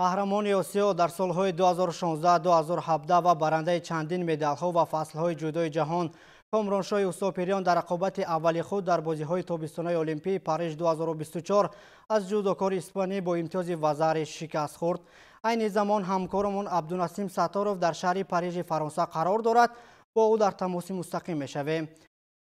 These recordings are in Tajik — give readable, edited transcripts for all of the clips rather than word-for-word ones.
Қаҳрамони Осиё дар солҳои 2016-2017 ва барандаи чандин медалҳо ва фаслҳои ҷудои ҷаҳон Комроншоҳи Устопириён дар рақобати аввали худ дар бозиҳои тобистонаи Олимпии Париж 2024 аз ҷудокори испанӣ бо имтиёзи вазари шикаст хӯрд. Айни замон ҳамкорамон Абдунасим Сатторов дар шаҳри Парижи Фаронса қарор дорад. Бо ӯ дар тамоси мустақим мешавем.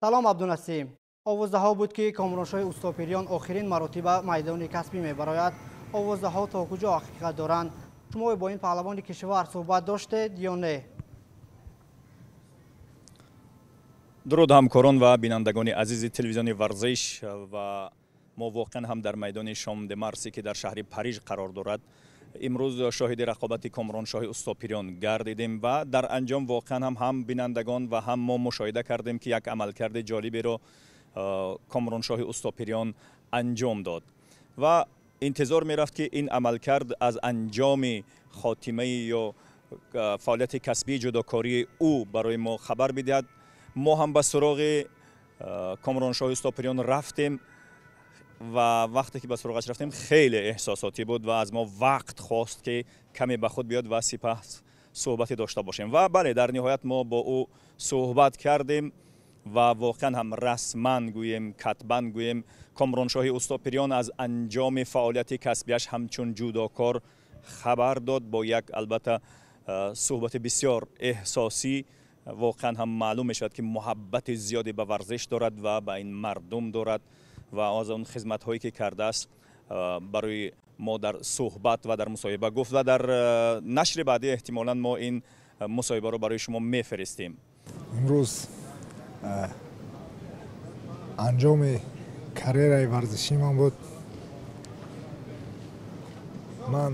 Салом, Абдунасим. Овоздаҳо буд, ки Комроншоҳи Устопириён охирин маротиба майдони касбӣ мебарояд. Овоздаҳо то куҷо ҳақиқат доранд? Шумо бо ин паҳлавони кишвар суҳбат доштед ё не? Дуруд, ҳамкорон ва бинандагони азизи телевизиони Варзиш. Ва мо воқеан ҳам дар майдони Шом де Марсе, ки дар шаҳри Париж қарор дорад, имрӯз шоҳиди рақобати Комроншоҳи Устопириён гардидем ва дар анҷом воқеан ҳам бинандагон ва ҳам мо мушоҳида кардем, ки як амалкарди ҷолиберо Комроншоҳи Устопириён анҷом дод ва интизор мерафт, ки ин амалкард аз анҷоми хотимаи ё фаъолияти касбии ҷудокории ӯ барои мо хабар бидиҳад. Мо ҳам ба суроғи Комроншоҳи Устопириён рафтем ва вақте ки ба суроғаш рафтем, хеле эҳсосотӣ буд ва аз мо вақт хост, ки каме ба худ биёд ва сипас суҳбате дошта бошем. Ва бале, дар ниҳоят мо бо ӯ суҳбат кардем ва воқеан ҳам расман гӯем, катбан гӯем, Комроншоҳи Устопириён аз анҷоми фаъолияти касбияш ҳамчун ҷудокор хабар дод бо як, албатта, суҳбати бисёр эҳсосӣ. Воқеан ҳам маълум мешавад, ки муҳаббати зиёде ба варзиш дорад ва ба ин мардум дорад ва аз он хизматҳое ки кардааст, барои мо дар суҳбат ва дар мусоҳиба гуфт ва дар нашри баъдӣ эҳтимолан мо ин мусоҳибаро барои шумо мефиристем. Имрӯз анҷоми карьераи варзишии ман буд. Ман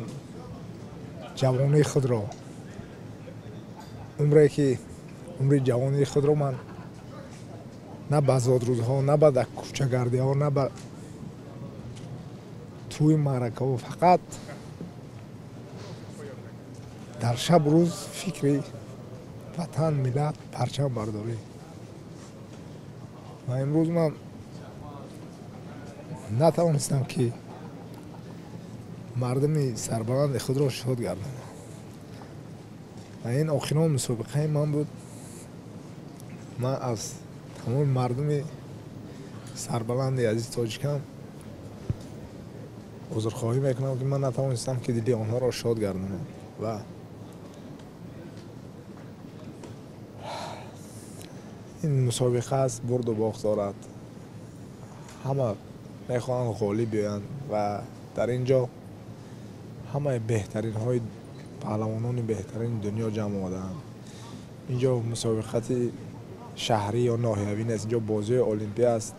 ҷавонии худро, умре ки умри ҷавонии худро ман на ба зодрӯзҳо, на ба кӯчагардиҳо, на ба тӯи маъракаҳо, фақат дар шаб рӯз фикри ватан, миллат, парчам бардорӣ. Ва имрӯз ман натавонистам, ки мардуми сарбаланди худро шод гардонам. Ва ин охирон мусобиқаи ман буд. Ман аз тамоми мардуми сарбаланди азизи тоҷикам узрхоҳӣ мекунам, ки ман натавонистам, ки дили онҳоро шод гардонам. Ва ин мусобиқа аст, бурду бохт дорад, ҳама мехоҳанд ғолиб биёянд ва дар ин ҷо ҳамаи беҳтаринҳои паҳлавонони беҳтарини дунё ҷамъ омадаанд. Ин ҷо мусобиқати шаҳрӣ ё ноҳиявӣ нест, инҷо бозиҳои олимпӣ аст.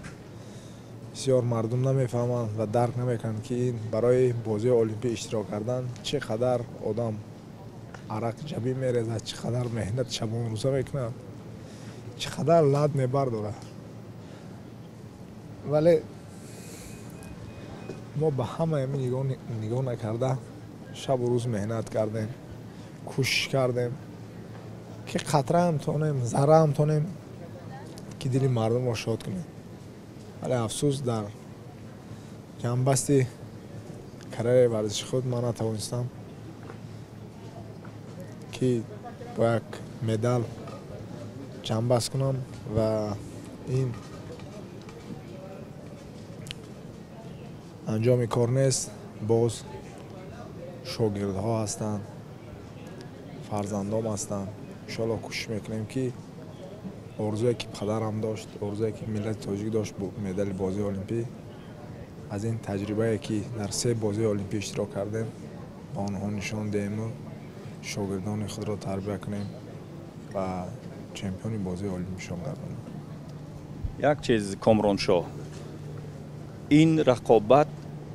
Бисёр мардум намефаҳманд ва дарк намекунанд, ки ин барои бозиҳои олимпӣ иштирок кардан чӣ қадар одам арақ ҷабин мерезад, чӣ қадар меҳнат шабонрӯза мекунад, чӣ қадар лат мебардорад. Вале мо ба ҳамаи ин нигоҳ накарда, шабу рӯз меҳнат кардем, кӯшиш кардем, ки қатраам тонем, зарраам тонем, ки дили мардумро шод кунем. Вале афсӯс, дар ҷанбасти карьераи варзиши худ ман натавонистам, ки бо як медал ҷанбаст кунам. Ва ин анҷоми кор нест, боз шогирдҳо ҳастанд, фарзандом ҳастанд. Иншоалло, кӯшиш мекунем, ки орзуе ки падарам дошт, орзуе ки миллати тоҷик дошт, медали бозии олимпӣ, аз ин таҷрибае ки дар се бозии олимпӣ иштирок кардем, ба онҳо нишон диҳему шогирдони худро тарбия кунем ва чемпиони бозии олимпишон гардонем. Як чиз, Комроншоҳ, ин рақобат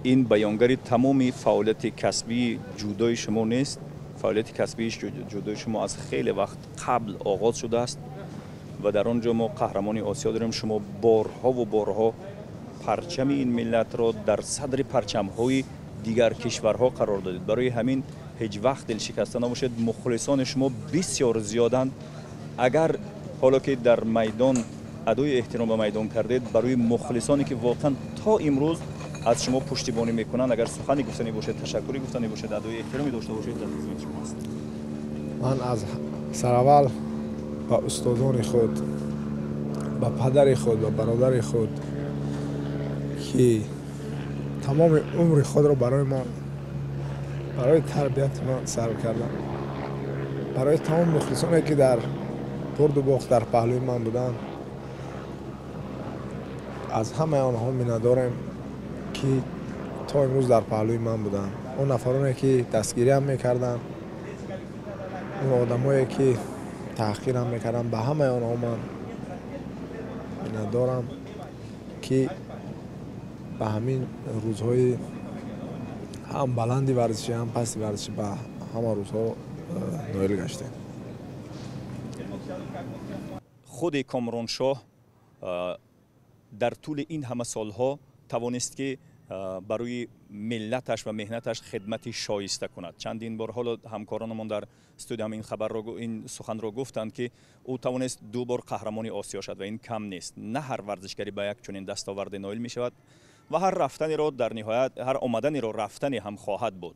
ин баёнгари тамоми фаъолияти касбии ҷудои шумо нест. Фаъолияти касбии ҷудои шумо аз хеле вақт қабл оғоз шудааст ва дар он ҷо мо қаҳрамони Осиё дорем. Шумо борҳову борҳо парчами ин миллатро дар садри парчамҳои дигар кишварҳо қарор додед. Барои ҳамин ҳеҷ вақт дилшикаста набошед, мухлисони шумо бисёр зиёданд. Агар ҳоло ки дар майдон адои эҳтиром ба майдон кардед, барои мухлисоне ки воқеан то имрӯз аз шумо пуштибонӣ мекунанд, агар сухане гуфтанӣ бошед, ташаккуре гуфтанӣ бошед, адои эҳтироме дошта бошед, дар хизмати шумо ҳастем. Ман аз сараввал ба устодони худ, ба падари худ, ба бародари худ, ки тамоми умри худро барои мо, барои тарбияти ман сарф карданд, барои тамоми мухлисоне, ки дар бурду бохт дар паҳлӯи ман буданд, аз ҳамаи онҳо миннатдорем, ки то имрӯз дар паҳлӯи ман буданд, он нафароне, ки дастгириам мекарданд, он одамое, ки таҳқирам мекарданд, ба ҳамаи онҳо ман миннатдорам, ки ба ҳамин рӯзҳои ҳам баланди варзишӣ, ҳам пасти варзишӣ ба ҳама рӯзҳо ноил гаштем. Худи Комроншоҳ дар тӯли ин ҳама солҳо тавонист, ки барои миллаташ ва меҳнаташ хидмати шоиста кунад. Чандин бор ҳоло ҳамкоронамон дар студия ҳам ин хабарро, ин суханро гуфтанд, ки ӯ тавонист ду бор қаҳрамони Осиё шавад ва ин кам нест. На ҳар варзишгаре ба як чунин дастоварде ноил мешавад ва ҳар рафтанеро дар ниҳоят, ҳар омаданеро рафтане ҳам хоҳад буд.